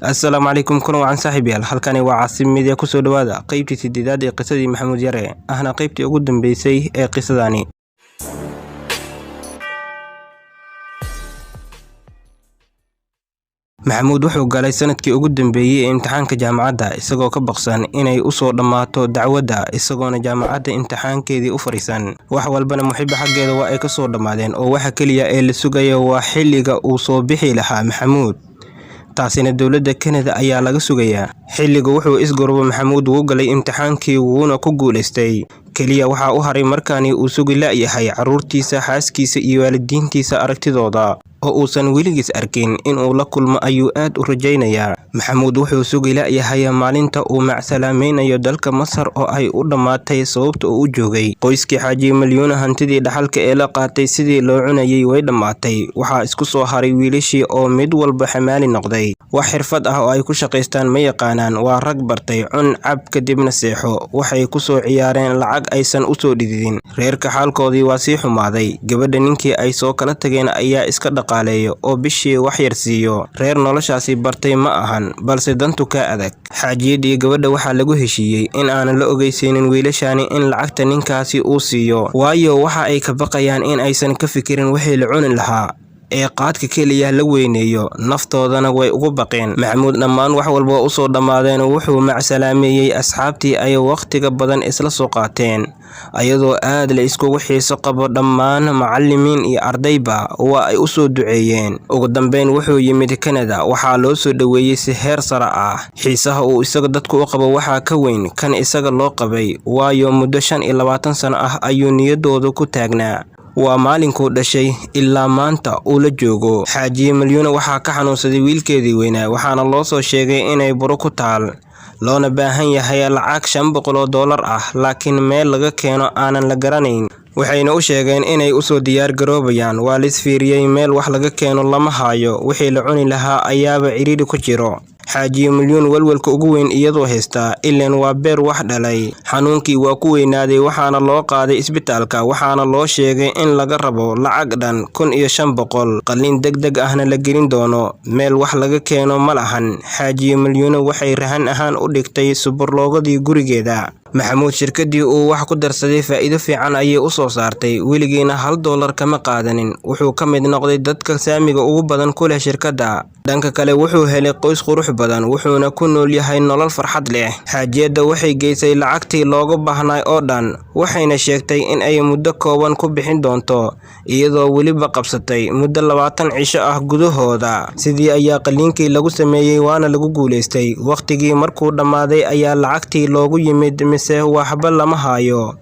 Assalaamu calaykum, kulan wacan saaxiibayaal. Halkani waa Caasim Media. Kusoo dhawaada qeybtii sideedaad ee qisadii Maxamuud Yare, ahna qeybtii ugu dambeysay ee qisadani. Maxamuud wuxuu galay sanadkii ugu dambeeyey ee imtixaanka jaamacadda, isagoo ka baqsan inay u soo dhammaato dacwadda isagoona jaamacadda imtixaankeedii u fariisan. Wax walbana Muxiba xaggeeda waa ay ka soo dhammaadeen, oo waxa keliya ee la sugayo waa xilliga uu soo bixi lahaa Maxamuud. Taasina dowladda Kanada ayaa laga sugayaa. Xilligu wuxuu isgurbo, Maxamuud wuu galay imtixaankii, wuuna ku guulaystay. Keliya waxaa u haray markaani uu sugi la'yahay carruurtiisa, xaaskiisa iyo waalidiintiisa aragtidooda oo uusan weligiis arkin. Inuu la kulmo ayuu aad u rajaynayaa. Maxamuud wuxuu sugi la'yahay maalinta uu macsalaamaynayo dalka Masar oo ay u dhammaatay sababta uu u joogay. Qoyskii Xaaji Malyuuna hantidii dhaxalka ee la qaatay sidii loo cunayay way dhammaatay. Waxaa isku soo haray wiilashii oo mid walba xamaali noqday. Wax xirfad ah oo ay ku shaqaystaan ma yaqaanaan. Waa rag bartay cun, cab, kadibna seexo. Waxay ku soo ciyaareen lacag aysan u soo dhididin. Reerka xaalkoodii waa sii xumaaday. Gabadha ninkii ay soo kala tageen ayaa iska dhaqaaleeyo oo bishii wax yar siiyo. Reer noloshaasi bartay ma ahan, balse dantu ka adag. Xaajiyadii gabadha waxaa lagu heshiiyey in aanan la ogeysiinin wiilashaani in lacagta ninkaasi uu siiyo, waayo waxa ay ka baqayaan in aysan ka fikirin wixii la cuni lahaa ee qaadka keliya la weyneeyo, naftoodana way ugu baqeen. Maxamuud dhammaan wax walba usoo dhammaadeen. Wuxuu macsalaameeyey asxaabtii ay wakhtiga badan isla soo qaateen, ayadoo aad la iskugu xiiso qabo. Dhammaan macallimiin iyo ardayba waa ay u soo duceeyeen. Ugu dambeyn wuxuu yimid Kanada. Waxaa loo soo dhoweeyey si heer sare ah. Xiisaha uu isaga dadku u qabo waxaa ka weyn kan isaga loo qabay, waayo muddo 25 sano ah ayuu niyaddooda ku taagnaa. Waa maalinkuu dhashay ilaa maanta uu la joogo. Xaajiye Malyuuna waxaa ka xanuunsaday wiilkeedii weynaa, waxaana loo soo sheegay inay buro ku taal, loona baahan yahay lacag $500 ah, laakiin meel laga keeno aanan la garanayn. Waxayna u sheegeen inay usoo diyaar garoobayaan. Waa la isfiiriyey, meel wax laga keeno lama haayo, wixii la cuni lahaa ayaaba cidhiidhi ku jiro. Xaajiye Milyuun walwalka ugu weyn iyadoo haystaa, ileen waa beer wax dhalay. Xanuunkii waa ku weynaaday, waxaana loo qaaday isbitaalka. Waxaana loo sheegay in laga rabo lacag dhan 1500, qalliin deg deg ahna la gelin doono. Meel wax laga keeno ma lahan. Xaajiye Milyuuna waxay rahan ahaan u dhigtay subarloogadii gurigeeda. Maxamuud shirkadii uu wax ku darsaday faa'iido fiican ayay u soo saartay, weligiina $1 kama qaadanin. Wuxuu ka mid noqday dadka saamiga ugu badan ku leh shirkadda. Dhanka kale wuxuu helay qoys qurux badan, wuxuuna ku nool yahay nolol farxad leh. Xaajiyadda waxay geysay lacagtii looga baahnay oo dhan, waxayna sheegtay in ay muddo kooban ku bixin doonto, iyadoo weliba qabsatay muddo 20 cisho ah gudahooda. Sidii ayaa qalliinkii lagu sameeyey, waana lagu guulaystay. Wakhtigii markuu dhammaaday ayaa lacagtii loogu yimid, mise waxba lama haayo.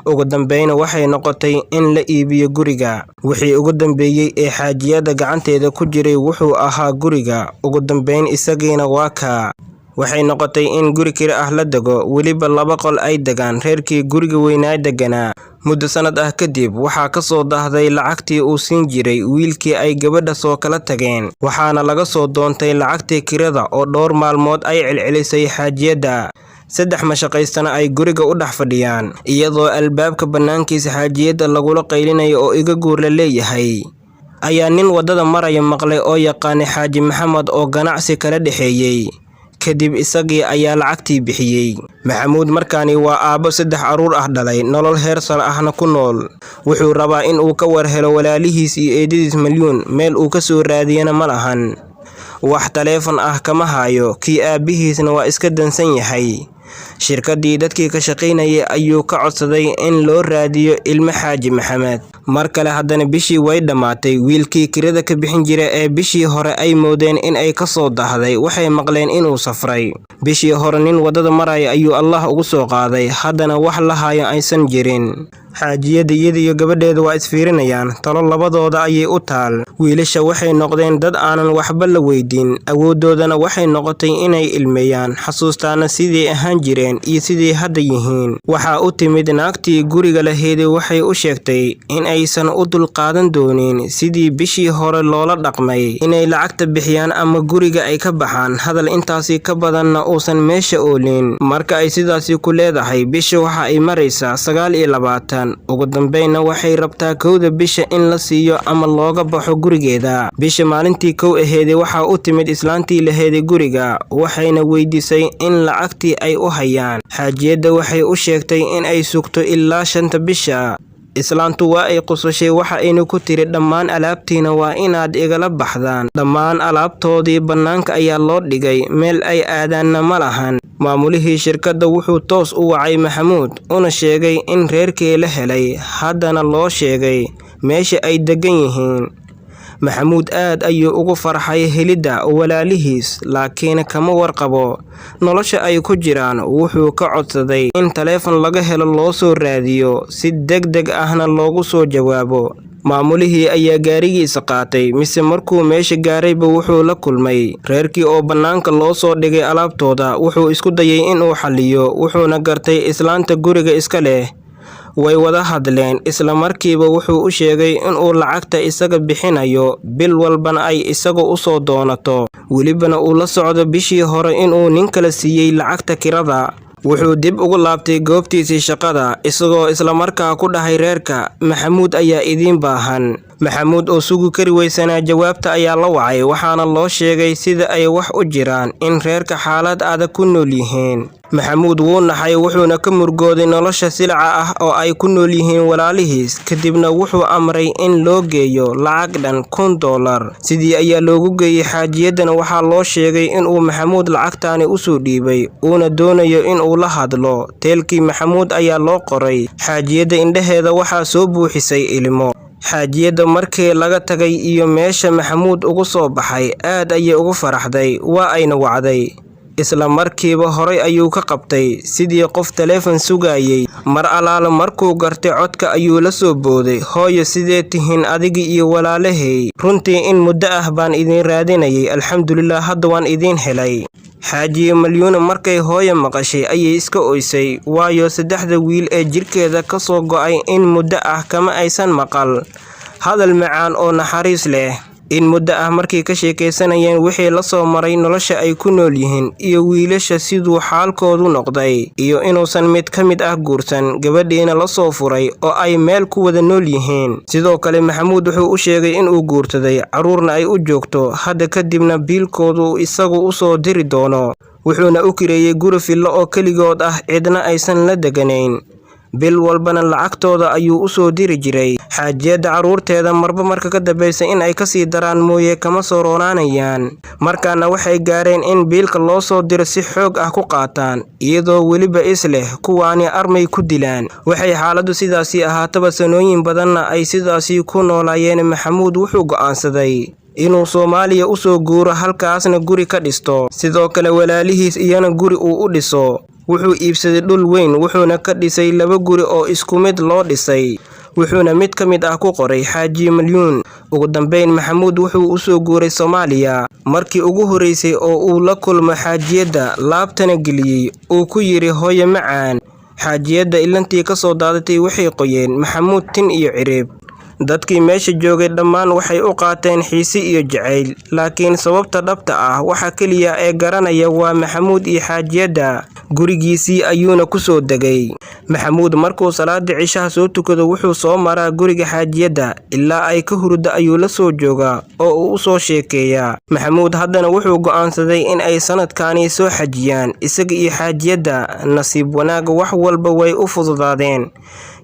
Ugu dambeyn waxay noqotay in la iibiyo guriga. Wixii ugu dambeeyey ee xaajiyadda gacanteeda ku jiray wuxuu ahaa guriga. Ugu dambeyn isagiina waa kaa. Waxay noqotay in guri kira ah la dego, weliba laba qol ay degaan reerkii guriga weynaa deganaa. Muddo sanad ah kadib waxaa ka soo daahday lacagtii uu siin jiray wiilkii ay gabadha soo kala tageen, waxaana laga soo doontay lacagtii kirada oo dhowr maalmood ay celcelisay xaajiyadda. Saddex mashaqaystana ay guriga u dhex fadhiyaan, iyadoo albaabka bannaankiisa xaajiyadda lagula qaylinayo oo iga guur la leeyahay, ayaa nin waddada maraya maqlay oo yaqaanay Xaaji Maxamed oo ganacsi kala dhexeeyey. Kadib isagii ayaa lacagtii bixiyey. Maxamuud markaani waa aabbo saddex carruur ah dhalay, nolol heer sare ahna ku nool. Wuxuu rabaa in uu ka war helo walaalihiis iyo eedadiis Malyuun, meel uu ka soo raadiyana ma lahan. Wax taleefon ah kama haayo, kii aabbihiisna waa iska dansan yahay. Shirkaddii dadkii ka shaqaynayay ayuu ka codsaday in loo raadiyo ilmo Xaaji Maxamed. Mar kale haddana bishii way dhammaatay. Wiilkii kirada ka bixin jira ee bishii hore ay moodeen in ay ka soo dahday, waxay maqleen inuu safray. Bishii hore nin waddada maraya ayuu Allah ugu soo qaaday, haddana wax la hayo aysan jirin. Xaajiyadda iyada iyo gabadheeda waa isfiirinayaan, talo labadooda ayay u taal. Wiilasha waxay noqdeen dad aanan waxba la weydiin, awooddoodana waxay noqotay inay ilmeeyaan, xasuustaana sidii ahaan jireen iyo sidii hadda yihiin. Waxaa u timid naagtii guriga lahayd, waxay u sheegtay in aysan u dulqaadan doonin sidii bishii hore loola dhaqmay, inay lacagta bixiyaan ama guriga ay ka baxaan, hadal intaasi ka badanna uusan meesha oolin. Marka ay sidaasi ku leedahay, bisha waxa ay maraysaa 29. qaataan. Ugu dambeynna waxay rabtaa 1-da bisha in la siiyo ama looga baxo gurigeeda. Bisha maalintii 1 aheeday waxaa u timid islaantii laheeday guriga, waxayna weydiisay in lacagtii ay u hayaan. Xaajiyadda waxay u sheegtay in ay sugto ilaa 5-ta bisha. Islaantu waa ay qososhay, waxa ayna ku tiri, "Dhammaan alaabtiina waa inaad igala baxdaan." Dhammaan alaabtoodii bannaanka ayaa loo dhigay, meel ay aadaanna ma lahan. Maamulihii shirkadda wuxuu toos u wacay Maxamuud, una sheegay in reerkii la helay, haddana loo sheegay meesha ay deggan yihiin. Maxamuud aad ayuu ugu farxay helidda walaalihiis, laakiin kama warqabo nolosha ay ku jiraan. Wuxuu ka codsaday in taleefan laga helo loo soo raadiyo, si degdeg ahna loogu soo jawaabo. Maamulihii ayaa gaarigiisa qaatay, mise markuu meesha gaarayba wuxuu la kulmay reerkii oo bannaanka loo soo dhigay alaabtooda. Wuxuu isku dayay inuu xalliyo, wuxuuna gartay islaanta guriga iska leh. Way wada hadleen. Isla markiiba wuxuu u sheegay inuu lacagta isaga bixinayo, bil walbana ay isaga u soo doonato, welibana uu la socdo bishii hore inuu nin kale siiyey lacagta kirada. Wuxuu dib ugu laabtay goobtiisii shaqada, isagoo islamarkaa ku dhahay reerka, "Maxamuud ayaa idiin baahan." Maxamuud oo sugi kari weysanaa jawaabta ayaa la wacay, waxaana loo sheegay sida ay wax u jiraan, in reerka xaalad adag ku nool yihiin. Maxamuud wuu naxay, wuxuuna ka murgooday nolosha silaca ah oo ay ku nool yihiin walaalihiis. Kadibna wuxuu amray in loo geeyo lacag dhan $1000. Sidii ayaa loogu geeyey. Xaajiyaddana waxaa loo sheegay inuu Maxamuud lacagtaani usoo dhiibay, uuna doonayo inuu la hadlo. Teelkii Maxamuud ayaa loo qoray. Xaajiyadda indhaheeda waxaa soo buuxisay ilmo. Xaajiyadda markii laga tagay iyo meesha Maxamuud ugu soo baxay, aad ayay ugu faraxday, waa ayna wacday. Isla markiiba horay ayuu ka qabtay, sidii qof taleefan sugayay. Mar allaale markuu gartay codka ayuu la soo booday, "Hooyo, sidee tihiin adiga iyo walaalahay? Runtii in muddo ah baan idin raadinayay, alxamdulilah hadda waan idiin helay." Xaajiye Malyuuna markay hooyo maqashay ayay iska oysay, waayo saddexda wiil ee jidhkeeda ka soo go'ay in muddo ah kama aysan maqal hadal macaan oo naxariis leh. In muddo ah markay ka sheekaysanayeen wixii la soo maray, nolosha ay ku nool yihiin iyo wiilasha siduu xaalkoodu noqday, iyo inuusan mid ka mid ah guursan, gabadhiina la soo furay oo ay meel ku wada nool yihiin. Sidoo kale Maxamuud wuxuu u sheegay inuu guursaday, carruurna ay u joogto, hadda kadibna biilkoodu isagu u soo diri doono. Wuxuuna u kireeyey guri fillo oo keligood ah, cidna aysan la deganayn, bil walbana lacagtooda ayuu u soo diri jiray. Xaajiyadda carruurteeda marba marka ka dambaysa in ay kasii daraan mooye kama soo roonaanayaan. Markaana waxay gaareen in biilka loo soo diro si xoog ah ku qaataan, iyadoo weliba is leh kuwaani armay ku dilaan. Waxay xaaladdu sidaasi ahaataba, sanooyin badanna ay sidaasi ku noolaayeen, Maxamuud wuxuu go'aansaday inuu Soomaaliya u soo guuro, halkaasna guri ka dhisto, sidoo kale walaalihiis iyana guri uu u dhiso. Wuxuu iibsaday dhul weyn, wuxuuna ka dhisay laba guri oo isku mid loo dhisay, wuxuuna mid ka mid ah ku qoray Xaaji Malyuun. Ugu dambeyn Maxamuud wuxuu u soo guuray Soomaaliya. Markii ugu horreysay oo uu la kulmo xaajiyadda, laabtana geliyey, uu ku yidhi, "Hooyo macaan," xaajiyadda ilantii ka soo daadatay waxay qoyeen Maxamuud tin iyo ciriib. Dadkii meesha joogay dhammaan waxay u qaateen xiise iyo jacayl, laakiin sababta dhabta ah waxa keliya ee garanaya waa Maxamuud iyo xaajiyadda. Gurigiisii ayuuna ku soo degay. Maxamuud markuu salaada cishaha soo tukado wuxuu soo maraa guriga xaajiyadda, ilaa ay ka hurdo ayuu la soo joogaa oo uu u soo sheekeeyaa. Maxamuud haddana wuxuu go'aansaday in ay sanadkaani soo xajiyaan isaga iyo xaajiyadda. Nasiib wanaag wax walba way u fududaadeen.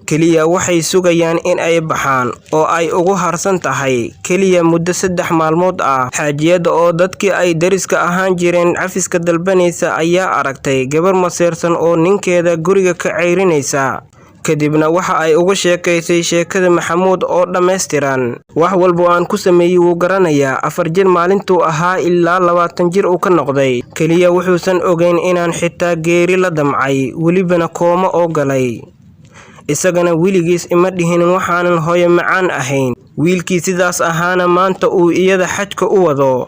Keliya waxay sugayaan in ay baxaan oo ay ugu harsan tahay keliya muddo 3 maalmood ah. Xaajiyadda oo dadkii ay deriska ahaan jireen cafiska dalbanaysa ayaa aragtay gabar maseersan oo ninkeeda guriga ka ceyrinaysa. Kadibna waxa ay uga sheekaysay sheekada Maxamuud oo dhammaystiran. "Wax walba oo aan ku sameeyey wuu garanayaa, 4 jir maalintuu ahaa ilaa 20 jir uu ka noqday. Keliya wuxuusan ogeyn inaan xitaa geeri la damcay, welibana koomo oo galay. Isagana weligiis ima dhihin waxaanan hooyo macaan ahayn. Wiilkii sidaas ahaana maanta uu iyada xajka u wado.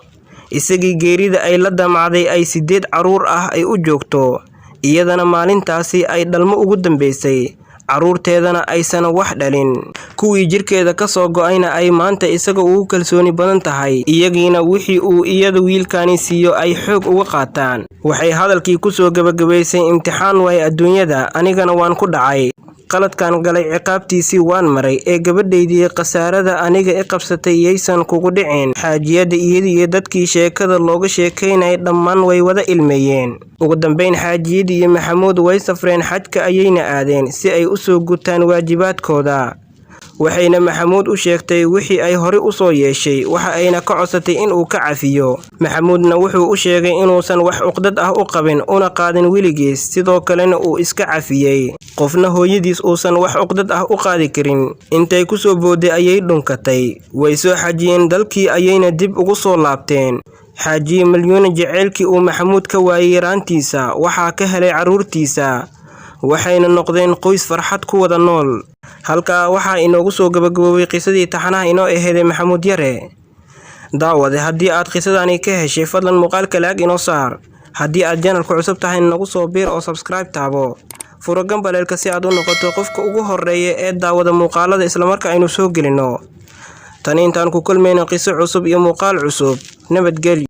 Isagii geerida ay la damacday ay 8 carruur ah ay u joogto, iyadana maalintaasi ay dhalmo ugu dambeysay, carruurteedana aysan wax dhalin. Kuwii jirkeeda ka soo go'ayna ay maanta isaga ugu kalsooni badan tahay, iyagiina wixii uu iyada wiilkani siiyo ay xoog uga qaataan." Waxay hadalkii ku soo gabagabaysay, "Imtixaan waay adduunyada, anigana waan ku dhacay." Qaladkan galay ciqaabtiisii waan maray ee gabadhaydii, khasaarada aniga i qabsatay yaysan kugu dhicin. Xaajiyadda iyada iyo dadkii sheekada looga sheekaynayay dhammaan way wada ilmeeyeen. Ugu dambeyn, xaajiyadii iyo Maxamuud way safreen, xajka ayayna aadeen si ay u soo gutaan waajibaadkooda. Waxayna Maxamuud u sheegtay wixii ay hore u soo yeeshay, waxa ayna ka codsatay in uu ka cafiyo. Maxamuudna wuxuu u sheegay inuusan wax cuqdad ah u qabin una qaadin weligiis, sidoo kalena uu iska cafiyey. Qofna hooyadiis uusan wax cuqdad ah u qaadi karin. Intay ku soo booday ayay dhunkatay. Way soo xajiyeen, dalkii ayayna dib ugu soo laabteen. Xaajiye Malyuuna jaceylkii uu Maxamuud ka waayay yaraantiisa waxaa ka helay carruurtiisa, waxayna noqdeen qoys farxad ku wada nool. Halkaa waxaa inoogu soo gabagaboobay qisadii taxanaha inoo aheeday Maxamuud Yare. Daawade, haddii aad qisadani ka heshay, fadlan muuqaalka like inoo saar. Haddii aad channelka cusub tahay, nagu soo biir oo subscribe taabo. Furo gambaleelka si aad u noqoto qofka ugu horeeya ee daawada muuqaalada islamarka aynu soo gelino. Tani intaan ku kulmayno qiso cusub iyo muuqaal cusub, nabadgelyo.